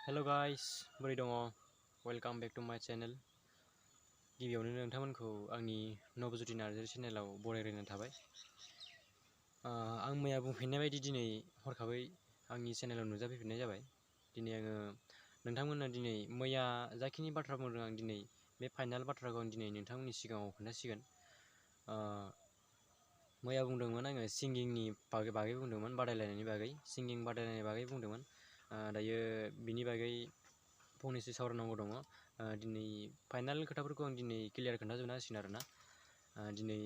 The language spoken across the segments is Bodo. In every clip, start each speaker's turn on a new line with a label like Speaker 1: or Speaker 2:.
Speaker 1: हेलो गाइस, बोरै दङ? वेलकाम बेक टू माय चेनेल। गिबियावनो नोंथांमोनखौ आंनि नबज्योति नार्जारि चेनेलाव बरायग्रोनाय थाबाय। आं मैया बुंफिननाय बायदि दिनै हरखाबै आंनि चेनेलाव नुजाफैफिननाय जाबाय। दिनै आङो नोंथांमोननो दिनै मैया जाखिनि बाथ्रा बुंदों आं दिनै बे फाइनाल बाथ्राखौ आं दिनै नोंथांमोननि सिगाङाव खोन्थासिगोन। मैया बुंदोंमोन आङो सिंगिंनि बागै बुंदोंमोन, बादायलायनायनि बागै, सिंगिं बादायलायनायनि बागै बुंदोंमोन। दायो बिनि बागै फंनैसो सावरायनांगौ दङ। दिनै फाइनाल खोथाफोरखौ आं दिनै क्लियार खोन्थाजोबना होसिगोन आरोना। दिनै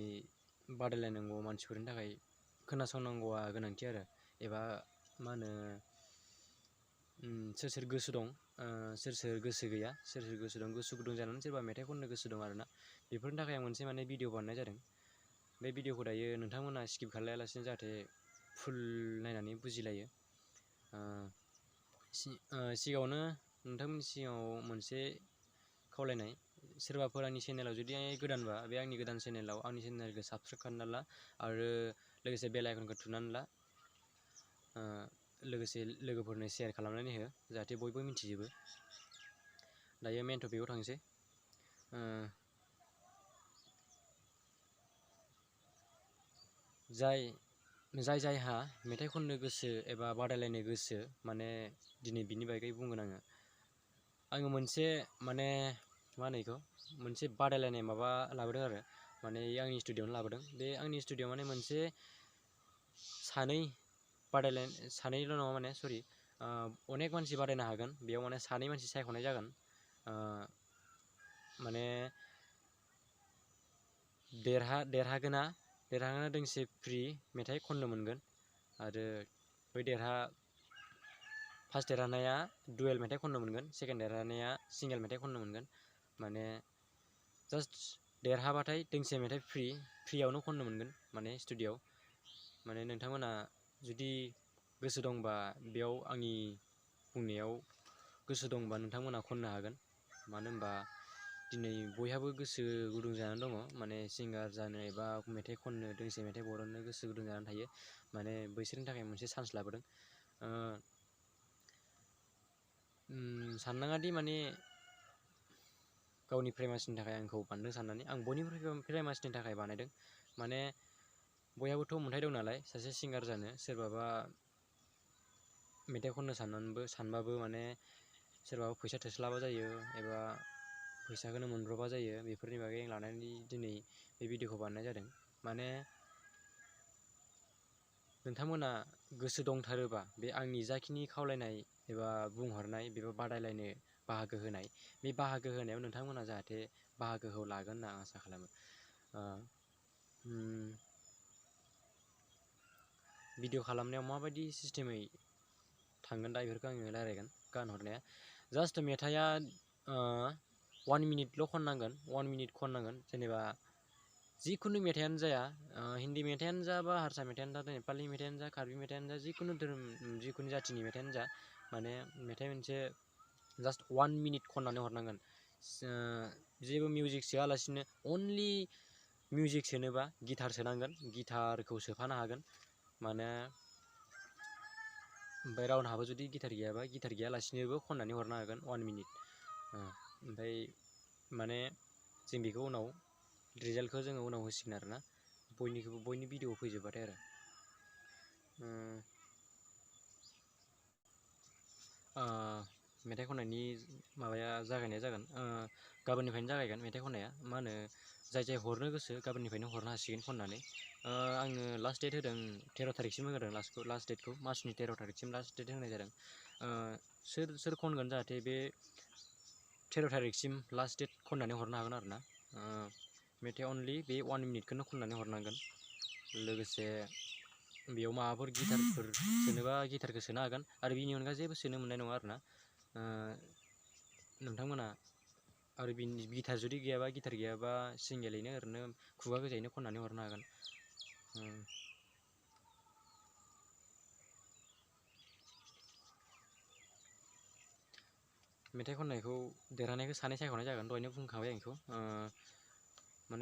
Speaker 1: बादायलायनांगौ मानसिफोरनि थाखाय खोनासंनांगौआ गोनांथि आरो, एबा मा होनो सोर सोर गोसो दं, सोर सोर गोसो गैया, सोर सोर गोसो दं, गोसो गुदुं जानानै सोरबा मेथाइ खननो गोसो दं आरोना। बेफोरनि थाखाय आं मोनसे भिडिअ बानायनाय जादों। बे भिडिअखौ दायो नोंथांमोना स्किप खालायालासिनो जाहाथे फुल नायनानै बुजिलायो। सिगाङावनो नोंथांमोननि सिगाङाव मोनसे खावलायनाय, सोरबाफोर आंनि चेनेलाव जुदि गोदानबा बे आंनि गोदान चेनेलाव आंनि चेनेलखौ साबस्क्राइब खालामना ला आरो लोगोसे बेल आइकनखौ थुनानै ला। लोगोसे लोगोफोरनो शेयार खालामनानै हो जाहाथे बयबो मिथिजोबो। दायो मेन टपिकआव थांसै। जायहा मेथाइ खननो गोसो एबा बादायलायनो गोसो, दिनै बिनि बागै बुंगोन आङो मोनसे मा होनो बेखौ, मोनसे बादायलायनाय लाबोदों आरो, आंनि स्टुडिअआवनो लाबोदों। बे आंनि स्टुडिअआव मोनसे सानैल' नङा, सरि, अनेक मानसि बादायनो हागोन। बेयाव सानै मानसि सायख'नाय जागोन। देरहागोना दोंसे फ्रि मेथाइ खननो मोनगोन। आरो बै फार्स्ट देरहानाया डुवेल मेथाइ खननो मोनगोन, सेकेन्ड देरहानाया सिंगेल मेथाइ खननो मोनगोन। जास्ट देरहाबाथाय दोंसे मेथाइ फ्रियावनो खननो मोनगोन स्टुडिअआव। नोंथांमोना जुदि गोसो दंबा, बेयाव आंनि बुंनायाव गोसो दंबा नोंथांमोना खननो हागोन। मानो होनबा दिनै बयहाबो गोसो गुदुं जानानै दङ, सिंगार जानो एबा मेथाइ खननो, दोंसे मेथाइ बरननो गोसो गुदुं जानानै थायो। बैसोरनि थाखाय मोनसे चान्स लाबोदों। साननाङादि गावनि फेमासनि थाखाय आंखौ बानायदों साननानै। आं बयनिख्रुइबो फेमासनि थाखाय बानायदों। बयहाबोथ' मोन्थाय दं नालाय सासे सिंगार जानो। सोरबाबा मेथाइ खननो सानबाबो सोरबाबा फैसा थोस्लाबा जायो, एबा फैसाखौनो मोनब्रबा जायो। बेफोरनि बागै आं लानानै दिनै बे भिडिअखौ बानायनाय जादों। नोंथांमोना गोसो दंथारोबा, बे आंनि जाखिनि खावलायनाय एबा बुंहरनाय एबा बादायलायनो बाहागो होनाय, बे बाहागो होनायाव नोंथांमोना जाहाथे बाहागोखौ लागोन होनना आसा खालामो। भिडिअ खालामनायाव माबायदि सिस्टेमै थांगोन दा बेफोरखौ आङो रायज्लायगोन। गान हरनाया जास्ट मेथाइआ 1 मिनिटल' खननांगोन। 1 मिनिट खननांगोन। जेनेबा जिखुनु मेथाइआनो जाया, हिन्दी मेथाइआनो जा बा हारसा मेथाइआनो जा, नेपालि मेथाइआनो जा, कार्बि मेथाइआनो जा, जिखुनु जाथिनि मेथाइआनो जा, मेथाइ मोनसे जास्ट 1 मिनिट खननानै हरनांगोन। जेबो मिउजिक सोआलासिनो, अनलि मिउजिक सोनोबा गिटार सोनांगोन, गिटारखौ सोफानो हागोन। ओमफ्राय रावनाहाबो जुदि गिटार गैयाबा, गिटार गैयालासिनोबो खननानै हरनो हागोन 1 मिनिट। ओमफ्राय जों बेखौ उनाव रिजाल्टखौ जोङो उनाव होसिगोन आरोना, बयनि भिडिअ फैजोबबाथाय आरो। मेथाइ खननायनि जागायनाया जागोन, गाबोननिफ्रायनो जागायगोन मेथाइ खननाया। जाय हरनो गोसो गाबोननिफ्रायनो हरनो हासिगोन खननानै। आङो लास्ट डेट होदों 13 तारिखसिम होदों। लास्ट डेटखौ मार्चनि 13 तारिखसिम लास्ट डेट होनाय जादों। सोर खनगोन जाहाथे बे 13 तारिखसिम लास्ट डेट खननानै हरनो हागोन आरोना। मेथाइ अनलि बे 1 मिनिटखौनो खननानै हरनांगोन। लोगोसे बेयाव माबाफोर गिटारफोर सोनोबा गिटारखौ सोनो हागोन, आरो बिनि अनगा जेबो सोनो मोननाय नङा आरोना नोंथांमोना। आरो गिटार जुदि गिटार गैयाबा सिंगेलैनो ओरैनो खुगा गोजायैनो खननानै हरनो हागोन। मेथाइ खननायखौ देरहानायखौ सानै सायख'नाय जागोन, दहायनो बुंखाबाय आं बेखौ।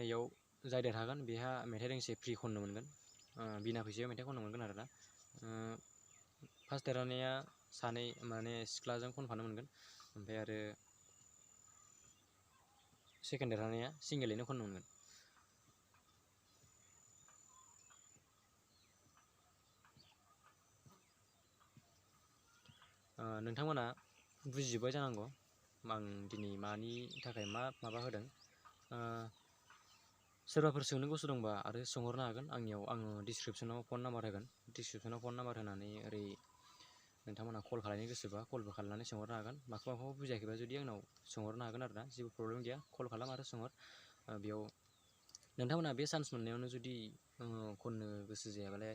Speaker 1: इयाव जाय देरहागोन बेहा मेथाइ दोंसे फ्रि खननो मोनगोन, बिना फैसायाव मेथाइ खननो मोनगोन आरोना। फार्स्ट देरहानाया सानै माने सिख्लाजों खनफानो मोनगोन। ओमफ्राय आरो सेकेन्ड देरहानाया सिंगेलैनो खननो मोनगोन। नोंथांमोना बुजिजोब्बाय जानांगौ आं दिनै मानि थाखाय माबा होदों। सोरबाफोर सोंनो गोसो दंबा आरो सोंहरनो हागोन आंनियाव। आङो डिसक्रिपसनाव फन नाम्बार होगोन। डिसक्रिपसनाव फन नाम्बार होनानै ओरै नोंथांमोना कल खालामनो गोसोबा कलबो खालामनानै सोंहरनो हागोन। माखौबा बुजियाखैबा जुदि आंनाव सोंहरनो हागोन आरोना, जेबो प्रब्लेम गैया। कल खालाम आरो सोंहर। बेयाव नोंथांमोना बे चान्स मोननायावनो जुदि खननो गोसो जायाबालाय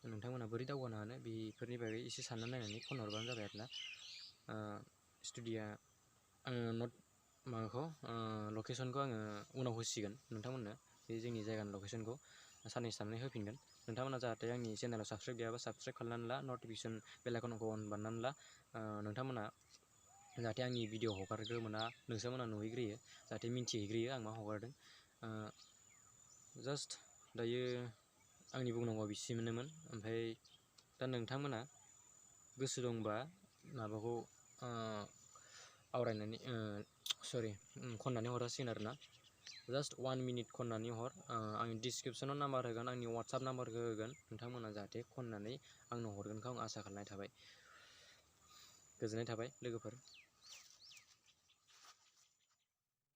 Speaker 1: नोंथांमोना बोरै दावगानो हानो बेफोरनि बागै एसे सानना नायनानै खनहरबानो जाबाय आरोना। स्टुडिय'आ आङो माबाखौ लकेसनखौ आङो उनाव होसिगोन नोंथांमोननो। बे जोंनि जायगानि लकेसनखौ साननैसो थानानै होफिनगोन। नोंथांमोना जाहाथे आंनि चेनेलाव साबसक्राइब गैयाबा साबसक्राइब खालामनानै ला, नटिफिकेसन बेल आइकनखौ अन बानायनानै ला। नोंथांमोना जाहाथे आंनि भिडिअ हगारग्रोमोना नोंथांमोना नुहैग्रोयो, जाहाथे मिन्थिहैग्रोयो आं मा हगारदों। जास्ट दायो आंनि बुंनांगौआ बिसिमोननोमोन। ओमफ्राय दा नोंथांमोना गोसो दंबा माबाखौ खननानै हरजासिगोन आरोना। जास्ट 1 मिनिट खननानै हर। आं डिसक्रिपसनाव नाम्बार होगोन, आंनि वाट्सआप नाम्बारखौ होगोन। नोंथांमोना जाहाथे खननानै आंनो हरगोनखौ आं आसा खालामनाय थाबाय। गोजोननाय थाबाय लोगोफोर।